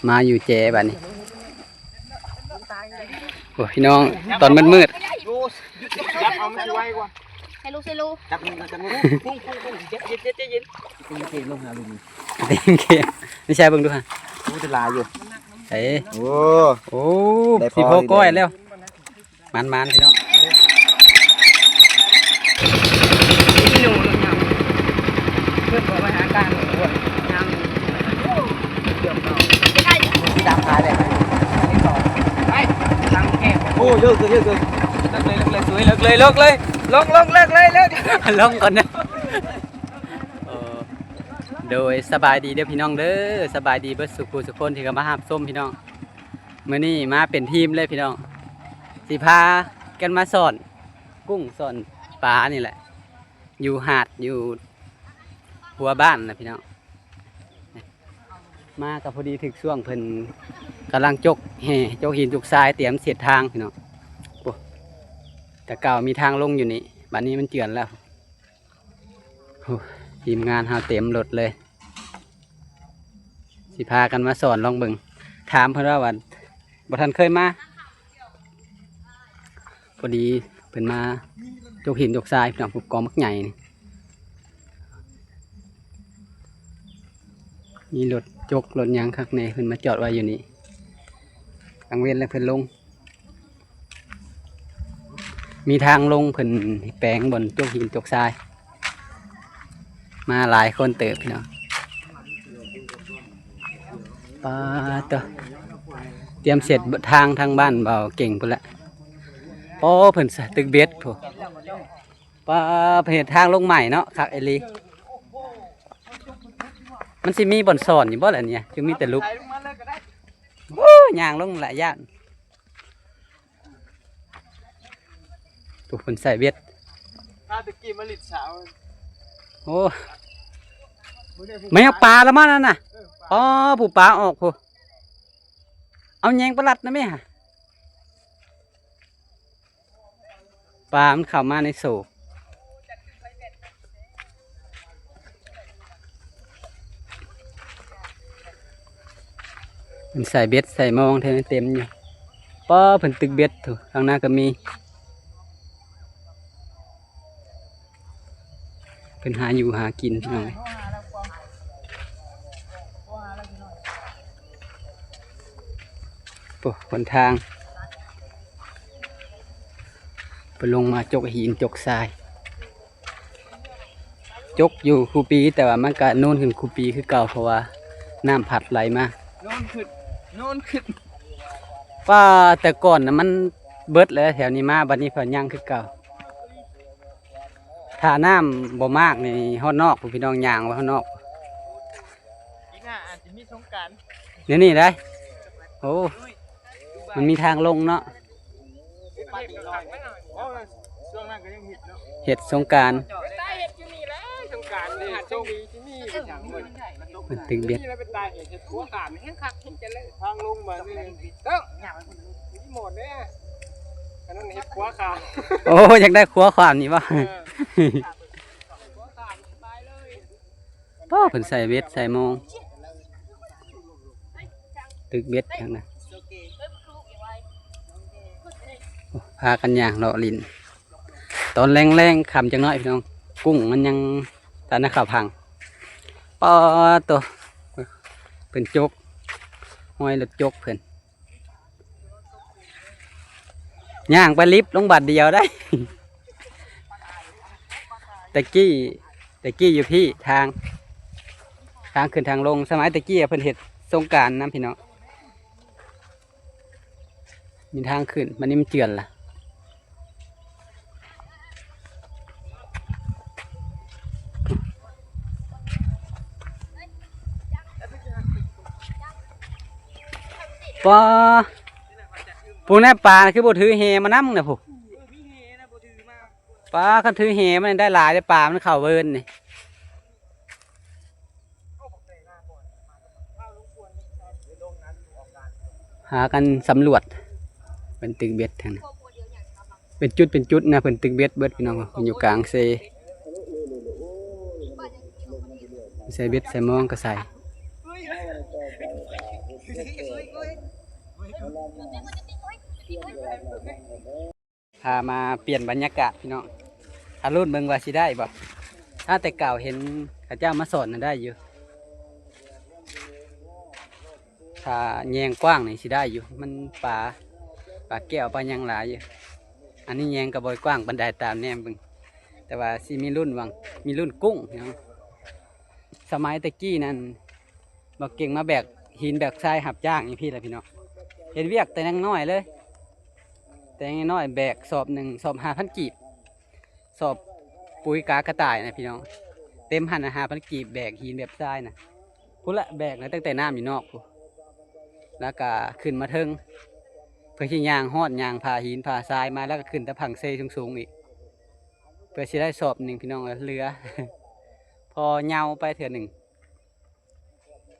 ມາຢູ່ແຈບາດນີ້. ໂອ້ຍ ພີ່ນ້ອງ ຕອນມືດໆ ໃຫ້ລູກໃສ່ລູກ ຈັບມື ຈັບມື ປຸ້ງປຸ້ງປຸ້ງ ເຢັນໆ ເຢັນໆ ເຢັນໆ ລົງຫາລຸງ ເຕັມເຂດ ນີ້ໃສ່ເບິ່ງດູຫັ້ນ. ໂອ້ ໄດ້ຫຼາຍຢູ່ ເອີ ໂອ້ ໂອ້ ໄດ້ພໍ ຊິພໍກ້ອຍແລ້ວ. ມັນໆ ພີ່ນ້ອງ ໂອ້ ເລີກເລີຍ ເລີກເລີຍ ເລີກເລີຍ ເລີກເລີຍ ເລີກເລີຍ ເລີກເລີຍ ລົງ ລົງ ເລີກເລີຍ ເລີກ ລົງກ່ອນນະ. ໂອ້ ໂດຍ ສະບາຍດີເດີພີ່ນ້ອງເດີ ສະບາຍດີເບິດສູ່ຜູ້ສູ່ຄົນທີ່ເຂົ້າມາຮັບຊົມພີ່ນ້ອງ. ມື້ນີ້ມາເປັນທີມເລີຍພີ່ນ້ອງ ຊິພາກັນມາຊ້ອນກຸ້ງຊ້ອນປານີ້ແຫຼະ ຢູ່ຫາດ ຢູ່ຫົວບ້ານນະພີ່ນ້ອງ. ມາກໍພໍດີຖືກຊ່ວງເພິ່ນກຳລັງຈົກແຮ່ ຈົກຫີນຈົກຊາຍ ຕຽມເຮັດທາງພີ່ນ້ອງ. ໂອ້ ແຕ່ເກົ່າມີທາງລົງຢູ່ນີ້ ບາດນີ້ມັນເຈື່ອນແລ້ວ. ໂອ້ ທີມງານເຮົາເຕັມລົດເລີຍ ຊິພາກັນມາຊ້ອນລອງເບິ່ງ. ຖາມເພິ່ນວ່າ ວ່າບໍ່ທັນເຄີຍມາ ພໍດີເພິ່ນມາຈົກຫີນຈົກຊາຍພີ່ນ້ອງ ກອງບັກໃຫຍ່ນີ້ ມີລົດຈົກລົດຫຍັງຄັກແນ່ ເພິ່ນມາຈອດໄວ້ຢູ່ນີ້ ກາງເວັນແລ້ວເພິ່ນລົງ. ມີທາງລົງ ເພິ່ນແປງບ່ອນຈົກຫີນຈົກຊາຍ ມາຫຼາຍຄົນເຕີບພີ່ນ້ອງ. ປາດໂທ້ ຕຽມເຮັດທາງທາງບ້ານເບົາເກັ່ງພຸ້ນລະ. ໂອ້ ເພິ່ນຕຶກເບັດພຸ້ນ ປາ ເພິ່ນເຮັດທາງລົງໃໝ່ເນາະ ຄັກອີ່ຫຼີ. ມັນຊິມີບ່ອນຊ້ອນຢູ່ບໍ່ລະນີ້ ຄືມີແຕ່ຫຼຸບ. ໂອ້ ຍ່າງລົງລະຢ້ານ. ໂອ້ ເພິ່ນໃສ່ເບັດ ມາແຕ່ກີ້ມາຫຼິ້ນສາວ. ໂອ້ ແມ່ນປາລະມານັ້ນນະ. ອໍ ຜູ້ປາອອກພຸ້ນ ເອົາແຍງປາລັດນະແມ່ຫາ. ປາມັນເຂົ້າມາໃນໂສກ ເພິ່ນໃສ່ເບັດໃສ່ມອງແທ້ເຕັມຢູ່. ປ້າ ເພິ່ນຕຶກເບັດໂທ້ ທາງໜ້າກໍມີ. ເພິ່ນຫາຢູ່ຫາກິນພີ່ນ້ອງເອີຍ. ໂອ້ ຫົນທາງ ເພິ່ນລົງມາຈົກຫີນຈົກຊາຍ ຈົກຢູ່ຄູ່ປີ ແຕ່ວ່າມັນກະນູນຂຶ້ນຄູ່ປີຄືເກົ່າ ເພາະວ່ານ້ຳພັດໄຫຼມາ ນູນຂຶ້ນ ນູນຂຶ້ນ. ວ່າແຕ່ກ່ອນນະມັນເບິດແລ້ວແຖວນີ້ ມາບັດນີ້ເພິ່ນຍັງຄືເກົ່າ. ຖ້ານ້ຳບໍ່ມາກນີ້ຮອດນອກພຸ້ນ ພີ່ນ້ອງ ຍ່າງໄປຮອດນອກ. ປີໜ້າອາດຈະມີສົງການ ແນວນີ້ໄດ໋. ໂອ້ ມັນມີທາງລົງເນາະ ຊ່ວງນັ້ນກໍຍັງເຮັດເນາະ ເຮັດສົງການ ເຮັດຢູ່ນີ້ແຫຼະ ສົງການນີ້ ໂຊກດີຊິມີ ມັນຕຶງເບັດ ເປັນຕາເຮັດ ເຮັດຂົວຂ້າມແຮງຄັກ ເຮັດຈະເລີນ ທາງລົງມານີ້ ເອີ ມີໝົດເດ້ ອັນນັ້ນເຮັດຂົວຂ້າມ. ໂອ້ ຢາກໄດ້ຂົວຂ້າມນີ້ບໍ່? ເອີ ປ້າ ເພິ່ນໃສ່ເບັດໃສ່ມອງ ຕຶກເບັດຫຍັງນະ. ໂອ້ ພາກັນຍ່າງເລາະຫຼິ້ນ ຕອນແລງໆ ຄ່ຳຈັກໜ້ອຍພີ່ນ້ອງ ກຸ້ງມັນຍັງທັນໄດ້ເຂົ້າຝັ່ງ. ປ້າໂຕ ເພິ່ນຈົກ ຮອຍລົດຈົກເພິ່ນ. ຍ່າງໄປລິບລົງບາດດຽວໄດ໋. ແຕ່ກີ້ ແຕ່ກີ້ຢູ່ພີ້ທາງ ທາງຂຶ້ນທາງລົງ ສະໄໝແຕ່ກີ້ເພິ່ນເຮັດສົງການນຳພີ່ນ້ອງ ມີທາງຂຶ້ນ ບັດນີ້ມັນເຈື່ອນລະ. ປ້າ ຜູ້ແນບປາຄືບໍ່ຖືແຫມານຳນະຜູ້ ປ້າ ຄັນຖືແຫມັນໄດ້ຫຼາຍເດ້ ປາມັນເຂົ້າເວີນນີ້. ຫາກັນສຳຫຼວດ ເພິ່ນຕຶກເບັດທາງນັ້ນ ເປັນຈຸດເປັນຈຸດນະ ເພິ່ນຕຶກເບັດເບິດພີ່ນ້ອງ ເພິ່ນຢູ່ກາງເຊ ໃສ່ເບັດໃສ່ມອງກໍໃສ່. ພາມາປ່ຽນບັນຍາກາດພີ່ນ້ອງ ຖ້າລຸ້ນເບິ່ງວ່າຊິໄດ້ບໍ່. ຖ້າແຕ່ເກົ່າເຫັນເຂົາເຈົ້າມາສອນນະໄດ້ຢູ່ ຖ້າແຍງກວ້າງນີ້ຊິໄດ້ຢູ່ ມັນປາ ປາແກ້ວປາຫຍັງຫຼາຍຢູ່. ອັນນີ້ແຍງກໍບໍ່ໄດ້ກວ້າງປານໃດ ຕາມແນມເບິ່ງ ແຕ່ວ່າຊິມີລຸ້ນຫວັງ ມີລຸ້ນກຸ້ງພີ່ນ້ອງ. ສະໄໝແຕ່ກີ້ນັ້ນ ບັກເກັ່ງມາແບກຫີນແບກຊາຍຮັບຈ້າງຢູ່ພີ້ລະພີ່ນ້ອງ ເຮັດວຽກແຕ່ຍັງນ້ອຍເລີຍ ແຕ່ຍັງນ້ອຍແບກສອບໜຶ່ງ ສອບຫ້າພັນກີບ ສອບປຸ໋ຍກາກະຕ່າຍນະພີ່ນ້ອງ ເຕັມຫັ້ນນະ ຫ້າພັນກີບ ແບກຫີນແບກຊາຍນະ ພຸ້ນລະ ແບກນະຕັ້ງແຕ່ນ້ຳຢູ່ນອກພຸ້ນ ແລ້ວກະຂຶ້ນມາເທິງ ເພື່ອຊິຍ່າງຮອດ ຍ່າງຜ່າຫີນຜ່າຊາຍມາ ແລ້ວກະຂຶ້ນຕາຝັ່ງເຊສູງໆອີກ ເພື່ອຊິໄດ້ສອບໜຶ່ງພີ່ນ້ອງ ເຫຼືອ ພໍເຍົາໄປເທື່ອໜຶ່ງ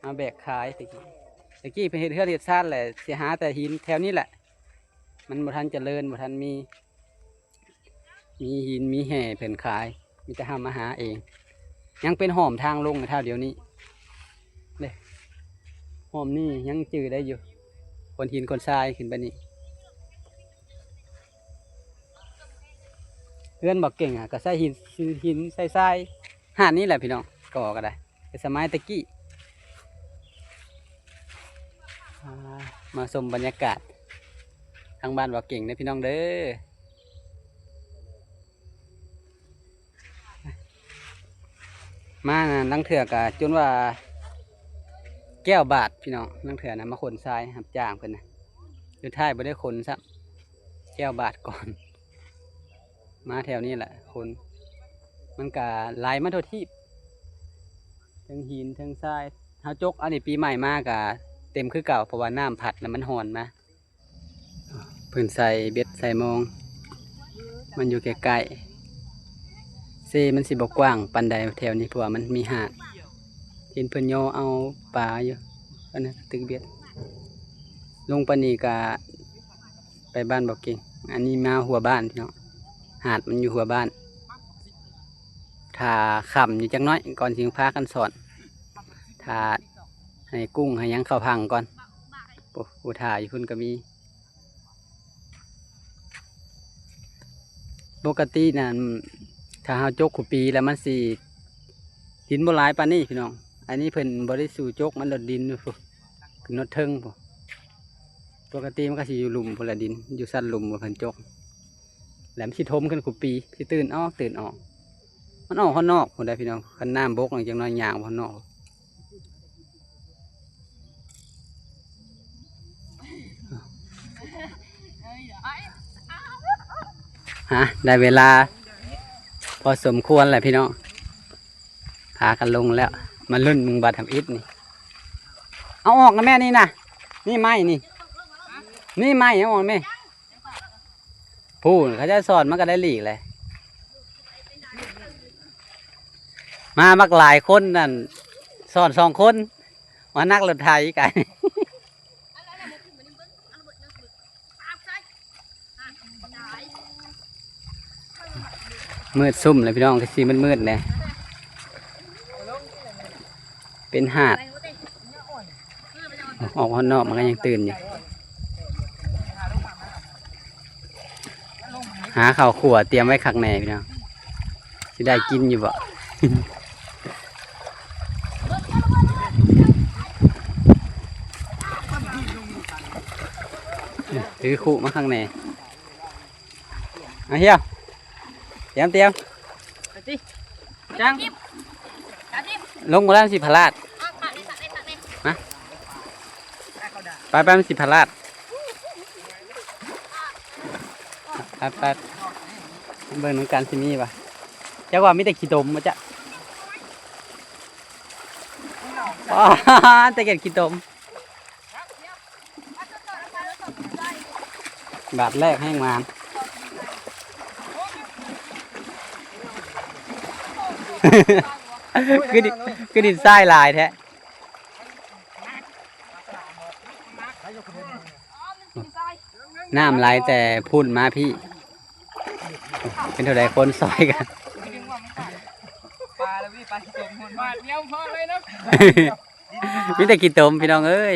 ມາແບກຂາຍ. ແຕ່ກີ້ ແຕ່ກີ້ເພິ່ນເຮັດເຮືອນເຮັດຊານແຫຼະ ຊິຫາແຕ່ຫີນແຖວນີ້ແຫຼະ ມັນບໍ່ທັນຈະເລີນ ບໍ່ທັນມີ ມີຫີນມີແຮ່ເພິ່ນຂາຍ ມີແຕ່ເຮົາມາຫາເອງ. ຍັງເປັນຮ່ອມທາງລົງເທົ່າດຽວນີ້ເດ້ ຮ່ອມນີ້ຍັງຈື່ໄດ້ຢູ່ ໂຂນຫີນໂຂນຊາຍຂຶ້ນໄປນີ້. ເຮືອນບັກເກັ່ງຫາກໍໃສ່ຫີນ ຫີນໃສ່ຊາຍ ຫາດນີ້ແຫຼະພີ່ນ້ອງ ກໍກໍໄດ້ ແຕ່ສະໄໝແຕ່ກີ້. ອ່າ ມາຊົມບັນຍາກາດທາງບ້ານບໍ່ເກັ່ງເດີພີ່ນ້ອງເດີ. ມານະ ລາງເທື່ອກະຈົນວ່າແກ້ວບາດພີ່ນ້ອງ ລາງເທື່ອນະ ມາຂົນຊາຍຮັບຈ້າງເພິ່ນນະ ສຸດທ້າຍບໍ່ໄດ້ຂົນຊ້ຳ ແກ້ວບາດກ່ອນ. ມາແຖວນີ້ແຫຼະ ຄົນ ມັນກະໄຫຼມາທົ່ວທີບ ເທິງຫີນເທິງຊາຍ ເຮົາຈົກອັນນີ້ປີໃໝ່ມາກະເຕັມຄືເກົ່າ ເພາະວ່ານ້ຳພັດແລ້ວມັນຮ່ອນມາ. ເພິ່ນໃສ່ເບັດໃສ່ມອງ ມັນຢູ່ໃກ້ໆ ເຊມັນຊິບໍ່ກວ້າງປານໃດແຖວນີ້ ເພາະວ່າມັນມີຫາດ ເຫັນເພິ່ນຍໍເອົາປາຢູ່ ອັນນັ້ນກະຕຶກເບັດ ລົງໄປນີ້ກະ ໄປບ້ານບໍ່ເກັ່ງ ອັນນີ້ມາຫົວບ້ານພີ່ນ້ອງ ຫາດມັນຢູ່ຫົວບ້ານ. ຖ້າຄ່ຳຢູ່ຈັກໜ້ອຍກ່ອນຊິພາກັນສອນ ຖ້າໃຫ້ກຸ້ງໃຫ້ຫຍັງເຂົ້າພັງກ່ອນ. ໂອ້ ຜູ້ຖ້າຢູ່ພຸ້ນກໍມີ. ປົກກະຕິນັ້ນ ຖ້າເຮົາຈົກຄູ່ປີແລ້ວມັນຊິ ດິນບໍ່ຫຼາຍປານນີ້ພີ່ນ້ອງ ອັນນີ້ເພິ່ນບໍ່ໄດ້ສູ່ຈົກ ມັນໂດດດິນຢູ່ພຸ້ນ ຂຶ້ນຮອດເທິງພຸ້ນ. ປົກກະຕິມັນກໍຊິຢູ່ລຸ່ມພຸ້ນລະ ດິນຢູ່ຊັ້ນລຸ່ມພຸ້ນ ເພິ່ນຈົກ ແລ້ວມັນຊິຖົມຂຶ້ນຄູ່ປີ ຊິຕື່ນອອກ ຕື່ນອອກ ມັນອອກຮອດນອກພຸ້ນໄດ໋ພີ່ນ້ອງ. ຄັນນ້ຳບົກຈັ່ງໜ້ອຍຍ່າງອອກຮອດນອກ. ຮະ ໄດ້ເວລາພໍສົມຄວນແລ້ວພີ່ນ້ອງ ພາກັນລົງແລ້ວ ມາລຸ້ນເບິ່ງບາດທຳອິດນີ້. ເອົາອອກນະແມ່ນີ້ນະ ນີ້ໄມ້ນີ້ ນີ້ໄມ້ ເອົາອອກແມ່. ຜູ້ເຂົາເຈົ້າສອນມັນກໍໄດ້ຫຼີກແຫຼະ ມາບັກຫຼາຍຄົນນັ້ນ ສອນສອງຄົນ ມານັກລົດໄຖກັນ. ມືດຊຸ່ມເລີຍພີ່ນ້ອງ ຄືຊິມືດໆແດ່ ເປັນຫາດ ອອກຮອດນອກມັນກໍຍັງຕື່ນຢູ່. ຫາເຂົ້າຂົ້ວຕຽມໄວ້ຄັກແນ່ພີ່ນ້ອງ ຊິໄດ້ກິນຢູ່ບໍ່? ຖືຄຸມາຄັກແນ່. ເອົາ ຮຽວ ຕຽມ ຕຽມ ໄປຕິ ຈັງ ລົງບໍ່ໄດ້ ມັນຊິພະລາດ ມາ ໄປ ໄປ ມັນຊິພະລາດ ໄປ ໄປ ເບິ່ງນຳກັນຊິມີບໍ່ ຈັກວ່າມີແຕ່ຂີ້ຕົມບໍ່ຈະ ອໍ ແຕ່ເກັບຂີ້ຕົມ. ບາດແລກແຮງໝານ ຄືດິ ຄືດິນຊາຍຫຼາຍແທ້ ນ້ຳໄຫຼແຕ່ພຸ້ນມາພີ້ ເປັນເທົ່າໃດຄົນຊ່ອຍກັນ ບາດດຽວພໍເລີຍເນາະ ມີແຕ່ຂີ້ຕົມພີ່ນ້ອງເອີຍ.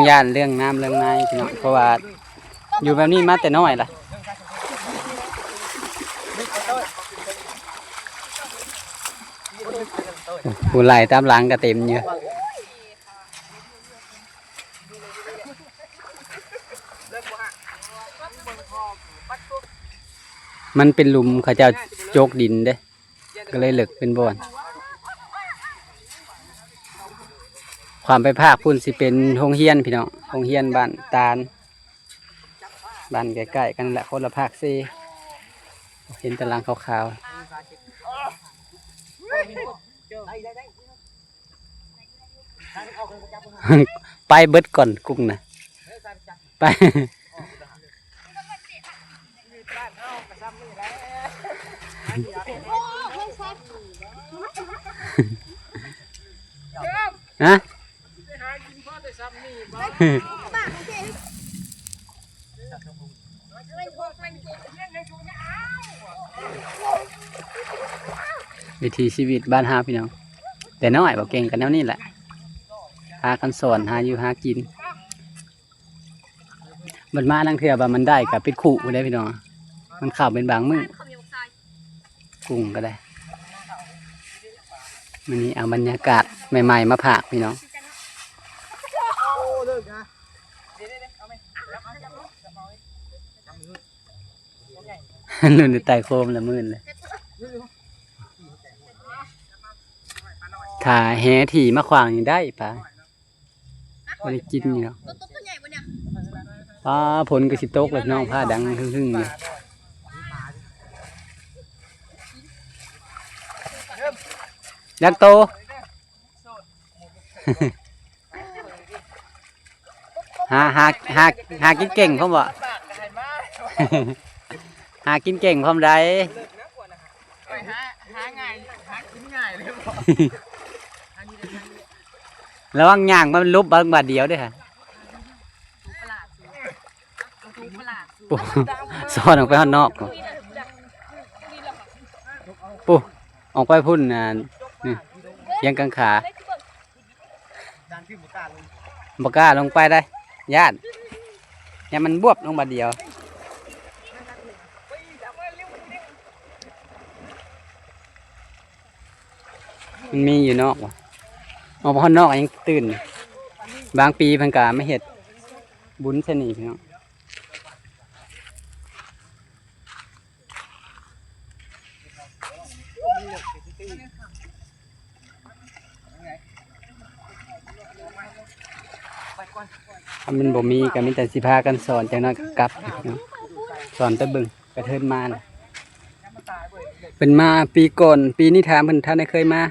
ຢ້ານເລື່ອງນ້ຳເລື່ອງໃນພີ່ນ້ອງ ເພາະວ່າຢູ່ແບບນີ້ມາແຕ່ນ້ອຍລະ. ຜູ້ໄລ່ຕາມຫຼັງກໍເຕັມຢູ່. ມັນເປັນຫຼຸມ ເຂົາເຈົ້າຈົກດິນເດ້ ກໍເລີຍເລິກເປັນບ່ອນ. ຄວາມໄປພາກພຸ້ນຊິເປັນໂຮງຮຽນພີ່ນ້ອງ ໂຮງຮຽນບ້ານຕານ ບ້ານໃກ້ໆກັນແຫຼະ ຄົນລະພາກເຊ. ເຫັນແຕ່ຫຼັງຂາວໆ. ໄປເບິດກ່ອນກຸ້ງນະ ໄປ. ຮະ? ວິຖີຊີວິດບ້ານເຮົາພີ່ນ້ອງ ແຕ່ນ້ອຍບໍ່ເກັ່ງກັນແນວນີ້ແຫຼະ ພາກັນສອນຫາຢູ່ຫາກິນ. ມັນມາລາງເທື່ອວ່າມັນໄດ້ກໍປິດຄຸເດ້ພີ່ນ້ອງ ມັນເຂົ້າເປັນບາງມື້ ກຸ້ງກໍໄດ້. ມື້ນີ້ເອົາບັນຍາກາດໃໝ່ໆມາຝາກພີ່ນ້ອງ ລຸ້ນໄຕ່ໂຄມລະມື່ນເລີຍ. ຖ້າແຫທີ່ມາຂວາງນີ້ໄດ້ປາ ບໍ່ໄດ້ກິນຢູ່ດອກ. ປາ ຝົນກໍຊິຕົກແລ້ວພີ່ນ້ອງ ຟ້າດັງຮຶ່ງໆຢູ່. ຈັກໂຕ? ຫາ ຫາ ຫາ ຫາກິນເກັ່ງພ້ອມບໍ່? ຫາກິນເກັ່ງພ້ອມໃດ? ຂ້ອຍຫາ ຫາງ່າຍ ຫາກິນງ່າຍເລີຍບໍ່? ລະວັງຍ່າງມາຫຼົບບາດດຽວເດີ້. ໂອ້ ສອນອອກໄປຮອດນອກພຸ້ນ ໂອ້ ອອກໄປພຸ້ນ ອັນນີ້ ທຽງກາງຂາ. ບໍ່ກ້າລົງໄປໄດ໋ ຢ້ານ ຢ້ານມັນບວບລົງບາດດຽວ. ມັນມີຢູ່ນອກຫວາ? ອອກໄປຮອດນອກຍັງຕື່ນ. ບາງປີເພິ່ນກໍມາເຮັດບຸນໃສ່ນີ້ພີ່ນ້ອງ. ຖ້າມັນບໍ່ມີກໍມີແຕ່ຊິພາກັນສອນ ຈັກໜ້ອຍກໍກັບເນາະ. ສອນແຕ່ເບິ່ງກະເທີນມານະ ເພິ່ນມາປີກ່ອນ ປີນີ້ຖາມເພິ່ນ ທ່ານໄດ້ເຄີຍມາ?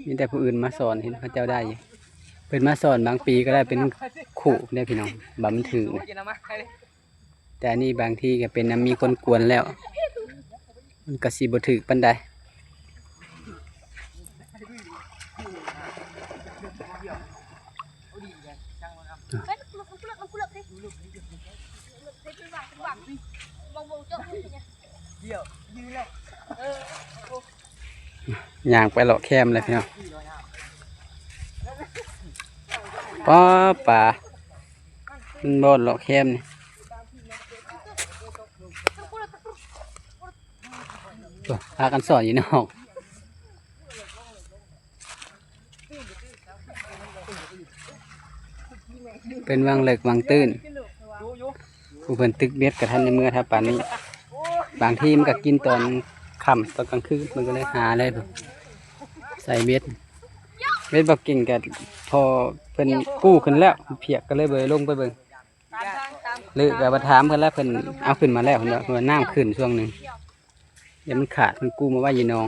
ມີແຕ່ຜູ້ອື່ນມາສອນ ເຫັນເຂົາເຈົ້າໄດ້ຢູ່. ເພິ່ນມາສອນບາງປີກໍໄດ້ເປັນຄູ່ເດ້ພີ່ນ້ອງ ບາດມັນຖືກນະ. ແຕ່ອັນນີ້ບາງທີກໍເປັນນຳມີຄົນກວນແລ້ວ ມັນກໍຊິບໍ່ຖືກປານໃດ. ດຽວຢືນແລ້ວ ເອີ. ຍ່າງໄປເລາະແຄມເລີຍພີ່ນ້ອງ. ປ້າ ປາ ມັນບ່ອນເລາະແຄມນີ້ ໂອ້ ພາກັນສອນຢູ່ນອກ. ເປັນວັງເລິກວັງຕື້ນ ຜູ້ເພິ່ນຕຶກເບັດກໍທັນໄດ້ເມືອຖ້າປານນີ້. ບາງທີມັນກໍກິນຕອນຄ່ຳຕອນກາງຄືນ ເພິ່ນກໍເລີຍຫາເລີຍ ໃສ່ເບັດ. ເບັດບໍ່ເກັ່ງກໍພໍເພິ່ນກູ້ຂຶ້ນແລ້ວ ພຽກກໍເລີຍບໍ່ໄດ້ລົງໄປເບິ່ງ ຫຼືກໍມາຖາມເພິ່ນແລ້ວ ເພິ່ນເອົາຂຶ້ນມາແລ້ວ ເພິ່ນວ່າ ເພິ່ນວ່ານ້ຳຂຶ້ນຊ່ວງໜຶ່ງ ຢ້ານມັນຂາດ ເພິ່ນກູ້ມາໄວ້ຢູ່ໜອງ.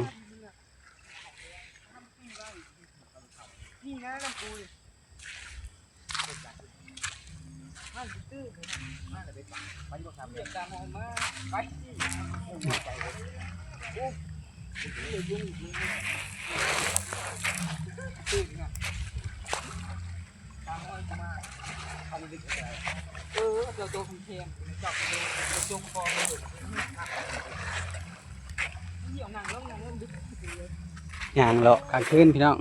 ຍ່າງເລາະກາງຄືນພີ່ນ້ອງ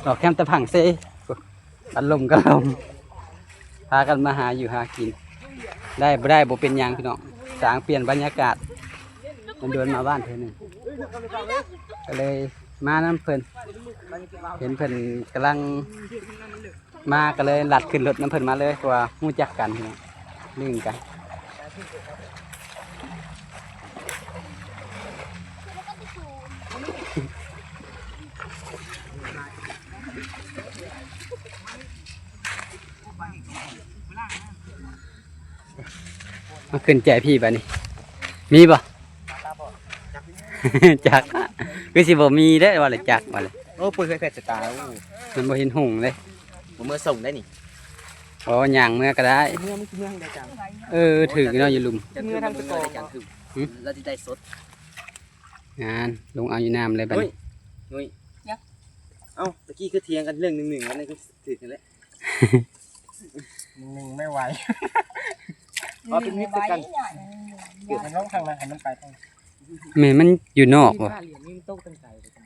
ເລາະແຄມຕະພັງເຊ ບັດລົມກໍລົມ ພາກັນມາຫາຢູ່ຫາກິນ ໄດ້ບໍ່ໄດ້ບໍ່ເປັນຫຍັງພີ່ນ້ອງ ສ້າງປ່ຽນບັນຍາກາດ ດົນໆມາບ້ານເທື່ອໜຶ່ງ ກໍເລີຍມານຳເພິ່ນ ເຫັນເພິ່ນກຳລັງ ມາກໍເລີຍລັດຂຶ້ນລົດນຳເພິ່ນມາເລີຍ ເພາະວ່າຮູ້ຈັກກັນພີ່ນ້ອງ ຫຼິ້ນກັນ. ມາຂຶ້ນໃຈພີ່ບາດນີ້ ມີບໍ່? ຈັກ ຄືຊິບໍ່ມີເດ້ ວ່າແລ້ວຈັກ ວ່າແລ້ວ. ໂອ້ ເປີດເຜີຍແຜ່ຊະຕາ ໂອ້ ມັນບໍ່ເຫັນຫຸ່ງເດ້ ບໍ່ເມືອສົ່ງໄດ້ນີ້. ອໍ ຍ່າງເມືອກໍໄດ້ ເມືອ ເມືອໄດ້ຈັງ. ເອີ ຖືກເນາະ ຢູ່ລຸ່ມ ເມືອທາງຕະກອງ ລາວຊິໄດ້ສົດ ງານ ລົງເອົາຢູ່ນ້ຳເລີຍບາດນີ້. ເຮີ້ຍ ເອົ້າ ຕະກີ້ຄືຖຽງກັນເລື່ອງໜຶ່ງໆ ອັນນີ້ຄືຖືກຫັ້ນແຫຼະ. ໜຶ່ງໄມ່ໄຫວ ເອົາເປັນມິດໃສ່ກັນ ມັນລົງທາງນັ້ນ ໃຫ້ມັນໄປທາງ ແມ່ນມັນຢູ່ນອກບໍ່?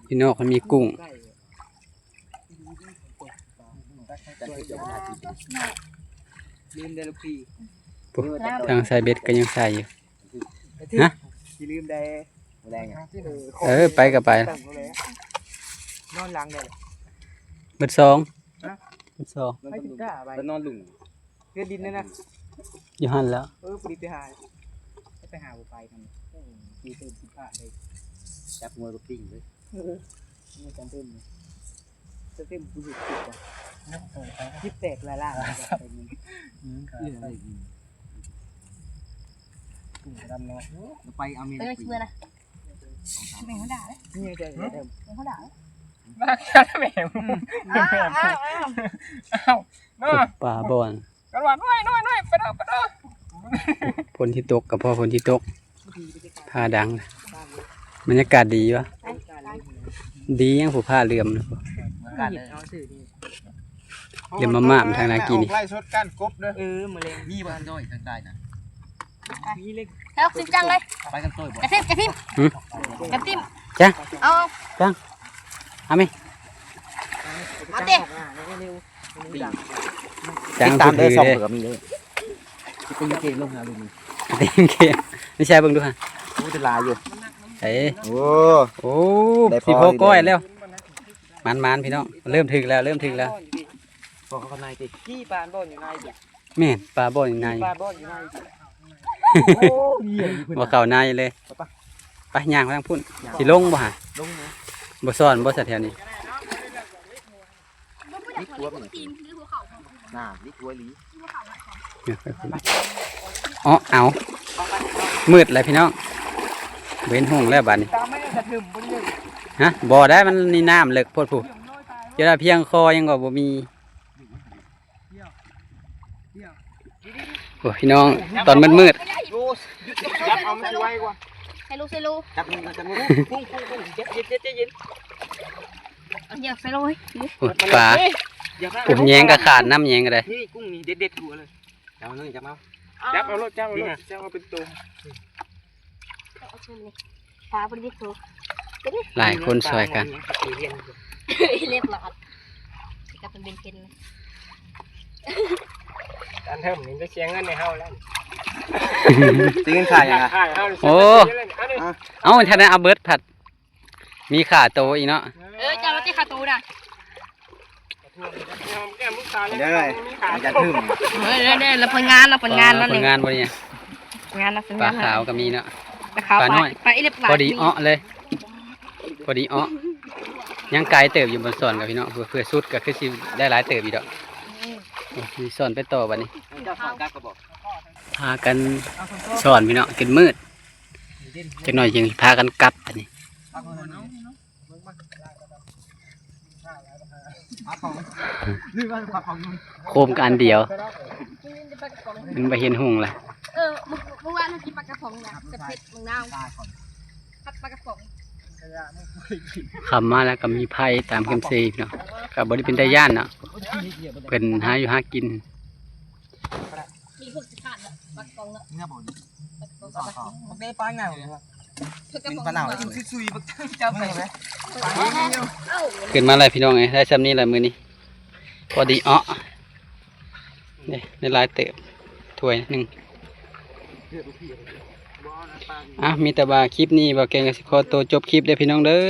ຢູ່ນອກມັນມີກຸ້ງ ລືມໄດ້ລູກພີ່ ທາງໃສ່ເບັດກໍຍັງໃສ່ຢູ່ ຮະ ຊິລືມໄດ້ ແລງ ເອີ ໄປກໍໄປ ນອນຫຼັງໄດ້ ເບິດສອງ ຮະ ເບິດສອງ ໄປ ໄປນອນລຸງ ເຮືອນດິນນັ້ນນະ ຢູ່ຫັ້ນແຫຼ້ວ ເອີ ພໍດີໄປຫາ ໄປຫາບໍ່ໄປນຳ ເອີ ມີເຕີມຜິດພາດເລີຍ ຈັບງົວກໍປີ້ງເລີຍ ເອີ ມີການເຕີມ ເຕີມ ເຕີມ ກູເຮັດຄລິບວ່ະ ຄລິບແຕກຫຼາຍລ້ານ ອືມ ກຸ້ງດຳເນາະ ໄປອາເມລິກາ ເອີ ຊິເມືອນະ ແມ່ງເຂົາດ່າເດ້ ນີ້ເດີ ແມ່ງເຂົາດ່າເດ້ ມາແລ້ວແມ່ ອ້າວ ອ້າວ ອ້າວ ເນາະ ປາບ່ອນ ກັນວ່ານ້ອຍໆໆ ໄປເດີ ໄປເດີ ຝົນທີ່ຕົກກໍພໍຝົນທີ່ຕົກ ຟ້າດັງ ບັນຍາກາດດີວະ ດີຫຍັງຜູ້ຟ້າເຫຼື້ອມ ເຫຼື້ອມມາມາມທາງນາກີນີ້ ໄລສົດການກົບເດີ ເອີ ມື້ແລງ ມີບໍ່ນ້ອຍທາງໃຕ້ນະ ແລ້ວຊິຈັງເລີຍ ໄປກັນໂຕຍບໍ່ ກະທິບ ກະທິບ ຫຶ? ກະທິບ ຈັ່ງ ເອົາ ຈັ່ງ ເອົາແມ ມາຕິ ຈັງ ຕິດຕາມເດີ ຊ່ອງເພິ່ນກໍມີເດີ ຕິງເກງລົງຫາເບິ່ງ ຕິງເກງ ນີ້ແຊເບິ່ງດູຫະ ໂອ້ ໄດ້ຫຼາຍຢູ່ ເອີ ໂອ້ ໂອ້ ໄດ້ພໍ ຊິພໍກ້ອຍແລ້ວ ໝານໆ ພີ່ນ້ອງ ເລີ່ມຖືກແລ້ວ ເລີ່ມຖືກແລ້ວ ພໍເຂົ້າໃນຕິ ທີ່ປານບໍ່ຢູ່ໃນ ແມ່ນ ປາບໍ່ຢູ່ໃນ ປາບໍ່ຢູ່ໃນ ໂອ້ ບໍ່ເຂົ້າໃນເລີຍ ໄປ ໄປ ຍ່າງໄປທາງພຸ້ນ ຍ່າງ ຊິລົງບໍ່ຫະ ລົງນະ ບໍ່ຊ້ອນບໍ່ສະແຖວນີ້ ນີ້ກວມນີ້ ໜ້າ ນີ້ກວມອີ່ຫຼີ ເນາະ ເອົາ ມືດແລ້ວພີ່ນ້ອງ ບໍ່ເຫັນຫຸ່ງແລ້ວບາດນີ້ ຕາມມາກະເຖິມບໍ່ໄດ້ ຮະ ບໍ່ໄດ້ ມັນນີ້ນ້ຳເລິກໂພດຜູ້ ຈະໄດ້ພຽງຄໍຍັງວ່າບໍ່ມີ ໂອ້ຍ ພີ່ນ້ອງ ຕອນມືດໆ ຈັບເອົາ ມັນຊິໄວກວ່າ ໃສ່ໂລ ໃສ່ໂລ ຈັບມື ຈັບມື ກຸ້ງ ກຸ້ງ ກຸ້ງ ເຢັນ ເຢັນ ເຢັນ ເຢັນ ເອົາ ຢ່າໃສ່ໂລ ໂອ້ຍ ປາ ໂອ້ຍ ແຍງກໍຂາດນຳ ແຍງກໍໄດ້ ນີ້ ກຸ້ງນີ້ເດັດໆ ຫົວເລີຍ ຈັບເອົາເລີຍ ຈັບເອົາ ຈັບເອົາໂລດ ຈັບເອົາໂລດ ນີ້ນະ ຈັບເອົາເປັນໂຕ ປາບໍ່ໄດ້ໂຕ ຫຼາຍຄົນຊ່ອຍກັນ ເລັບຫຼາດ ກັບເປັນເບັນເຄັນ ການເພີ່ມນີ້ໄປເສຍເງິນໃຫ້ເຮົາແລ້ວ ຊິເງິນຄ່າຫຍັງອະ? ໂອ້ ເອົາ ຖ້າໄດ້ເອົາເບິດພັດ ມີຄ່າໂຕອີກເນາະ ເອີ ເຈົ້າວ່າຕິຄ່າໂຕນະ ເດີ ມັນຈະຖືກ ເອີ ເດີ ເດີ ລະເພິ່ນງານ ລະເພິ່ນງານ ເອີ ລະເພິ່ນງານບໍ່ນີ້ ງານລະເພິ່ນ ປາຂາວກໍມີເນາະ ປາຂາວ ປານ້ອຍ ປາອີເລັບ ພໍດີເອາະເລີຍ ພໍດີເອາະ ຍັງໄກເຕີບຢູ່ ບ່ອນຊ່ອນກັບພີ່ນ້ອງ ເພື່ອ ເພື່ອສຸດກໍຄືຊິໄດ້ຫຼາຍເຕີບຢູ່ດອກ ອືມ ໂອ້ ຊິຊ່ອນໄປຕໍ່ບັດນີ້ ເຈົ້າຂອງກັບກໍບອກ ພາກັນຊ່ອນພີ່ນ້ອງ ຈົນມືດ ຈັກໜ້ອຍຈຶ່ງພາກັນກັບບັດນີ້ ໂຄມກັນອັນດຽວ ມັນບໍ່ເຫັນຫຸງລະ ເອີ ມື້ ມື້ວານເຮົາກິນປາກະປ໋ອງນະ ກັບເຜັດໝາກນາວ ຜັດປາກະປ໋ອງ ຄ່ຳມາແລ້ວກໍມີໄພຕາມແຄມເຊເນາະ ກໍບໍ່ໄດ້ເປັນຕາຢ້ານເນາະ ເພິ່ນຫາຢູ່ຫາກິນ ມີພວກຊິຂາດເນາະ ປາກະປ໋ອງເນາະ ເມືອບໍ່ນີ້ ປາກະປ໋ອງ ບັກເດ້ປາຫຍັງ ເພິ່ນກໍ ກິນປາເນົ່າ ກິນຊຸຍໆ ບັກເຈົ້າໄປ ຂຶ້ນມາແລ້ວພີ່ນ້ອງເອີຍ ໄດ້ຊ່ຳນີ້ແຫຼະມື້ນີ້ ພໍດີເອາະ ນີ້ ໄດ້ຫຼາຍເຕີບ ຖ້ວຍໜຶ່ງ ອ່ະ ມີແຕ່ວ່າຄລິບນີ້ ບ່າວແກງກໍຊິຂໍໂຕຈົບຄລິບເດີ້ພີ່ນ້ອງເດີ້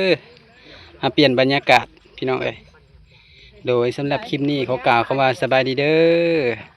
ມາປ່ຽນບັນຍາກາດພີ່ນ້ອງເອີຍ ໂດຍ ສຳລັບຄລິບນີ້ ຂໍກ່າວຄຳວ່າສະບາຍດີເດີ້.